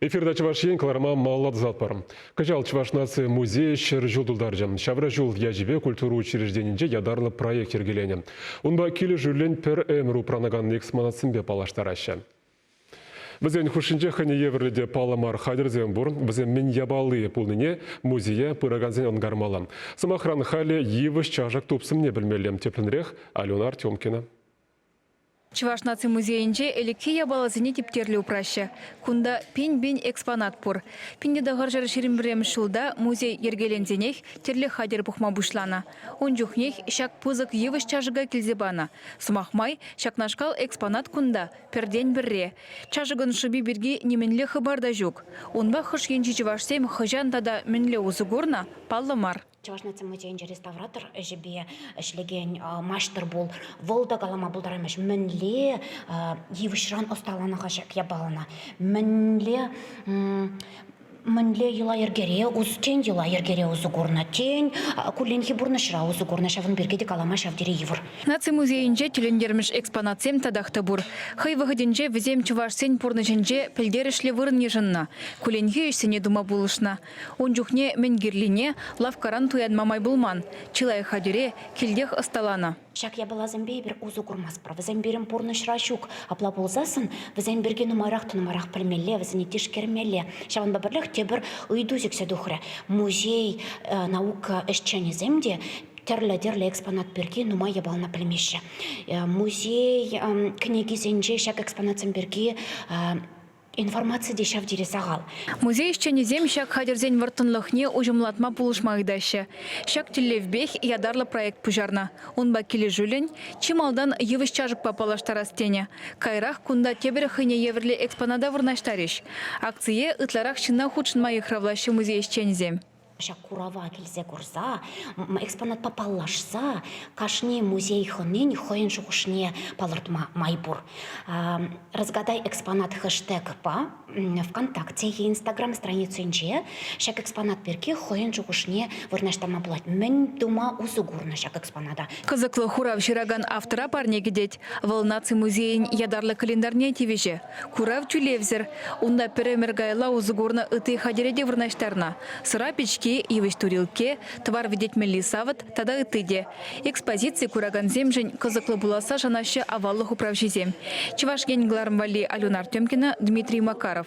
Эфирта Чӑваш Ен кӑларӑма малалла тӑсатпӑр. Кӑҫал Чӑваш наци музейӗ 100 ҫул тултарчӗ. Ҫавра ҫул ячӗпе культура учрежденинче ятарлӑ проект йӗркеленӗ. Унпа килӗшӳллӗн пӗр ӗмӗр упранакан экспонатсемпе паллаштараҫҫӗ. Вӗсен хушшинче хӑйне евӗрлӗ те паллӑ мар хатӗрсем пур. Вӗсем мӗн япали пулнине музее пыракансен ӑнкармалла. Сӑмахран, халӗ йывӑҫ чашӑк тупсӑмне пӗлмелле. Тӗплӗнрех Алена Артемкина. Чӑваш наци музейӗнче ӗлӗкхи япаласене типтерлӗ упраҫҫӗ. Кунта пин-пин экспонат пур. 1921 ҫулта музей йӗркеленсенех тӗрлӗ хатӗр пухма пуҫланӑ. Ун чухнех ҫак пысӑк йывӑҫ чашӑка килсе панӑ. Сӑмах май, ҫакнашкал экспонат кунта пӗртен-пӗрре. Чашӑкӑн шӑпи пирки нимӗнле хыпар та ҫук. Унпа хӑш енчи чӑвашсем хӑҫан тата мӗнле усӑ курнӑ, паллӑ мар. Чӑваш наци музейӗнче реставратор ӗҫӗпе ӗҫлекен маҫтӑр пул. Вӑл та калама пултараймасть, мӗнле йывӑҫран ӑсталанӑ-ха ҫак япалана, мӗнле мӗнле йӑла-йӗркере, тен йӑла-йӗркере усӑ курнӑ, тен кулленхи пурнӑҫра усӑ курнӑ, ҫавӑн пирки те калама ҫав тери йывӑр. Наци музейӗнче тӗлӗнтермӗш экспонатсем татах та пур. Хӑй вӑхӑтӗнче вӗсем чӑвашсен пурнӑҫӗнче пӗлтерӗшлӗ вырӑн йышӑннӑ, кулленхи ӗҫсене тума пулӑшнӑ. Ун чухне мӗн кирлине лавккаран туянма май пулман. Чылай хатӗре килтех ӑсталанӑ. Ҫак япаласемпе эпир усӑ курмастпӑр. Вӗсем пирӗн пурнӑҫра ҫук. Апла пулсассӑн вӗсем пирки нумайрах та нумайрах пӗлмелле, вӗсене тишкермелле. Ҫавӑнпа пӗрлех тепӗр ыйту сиксе тухрӗ. Музей наука ӗҫченӗсем те тӗрлӗ-тӗрлӗ экспонат пирки нумай япалана пӗлмеҫҫӗ. Музей кӗнекисенче ҫак экспонатсем пирки Информаци те ҫав тери сахал. Музей ӗҫченӗсем ҫак хатӗрсен вӑрттӑнлӑхне уҫӑмлатма пулӑшма ыйтаҫҫӗ. Ҫак тӗллевпех ятарлӑ проект пуҫарнӑ. Унпа килӗшӳллӗн чи малтан йывӑҫ чашӑкпа паллаштарас тенӗ. Каярах кунта тепӗр хӑйне евӗрлӗ экспоната вырнаҫтарӗҫ. Акцие ытларах ҫынна хутшӑнма йыхравлаҫҫӗ музей ӗҫченӗсем. Ҫак курава килсе курса, экспонатпа паллашса кашни музей хӑнин хӑйӗн шухӑшне палӑртма май пур. «Разгадай экспонат» хэштегпа ВКонтакте е Инстаграм страницинче ҫак экспонат пирки хӑйӗн шухӑшне вырнаҫтарма пулать. Мӗн тума усӑ курнӑ ҫак экспоната? Кӑсӑклӑ хурав ҫыракан автора парне кӗтет. Вӑл Наци музейӗн ятарлӑ календарьне тивӗҫӗ. Курав тӳлевсӗр. Унта пӗр ӗмӗр каялла усӑ курнӑ ытти хатӗре те вырнаҫтарнӑ. Сӑра пички, йывӑҫ турилкке, тӑвар вӗтетмелли савӑт тата ытти те. Экспозици куракансемшӗн кӑсӑклӑ пуласса шанаҫҫӗ аваллӑх управҫисем. Чӑваш Ен кӑларӑм валли Алена Артемкина, Дмитрий Макаров.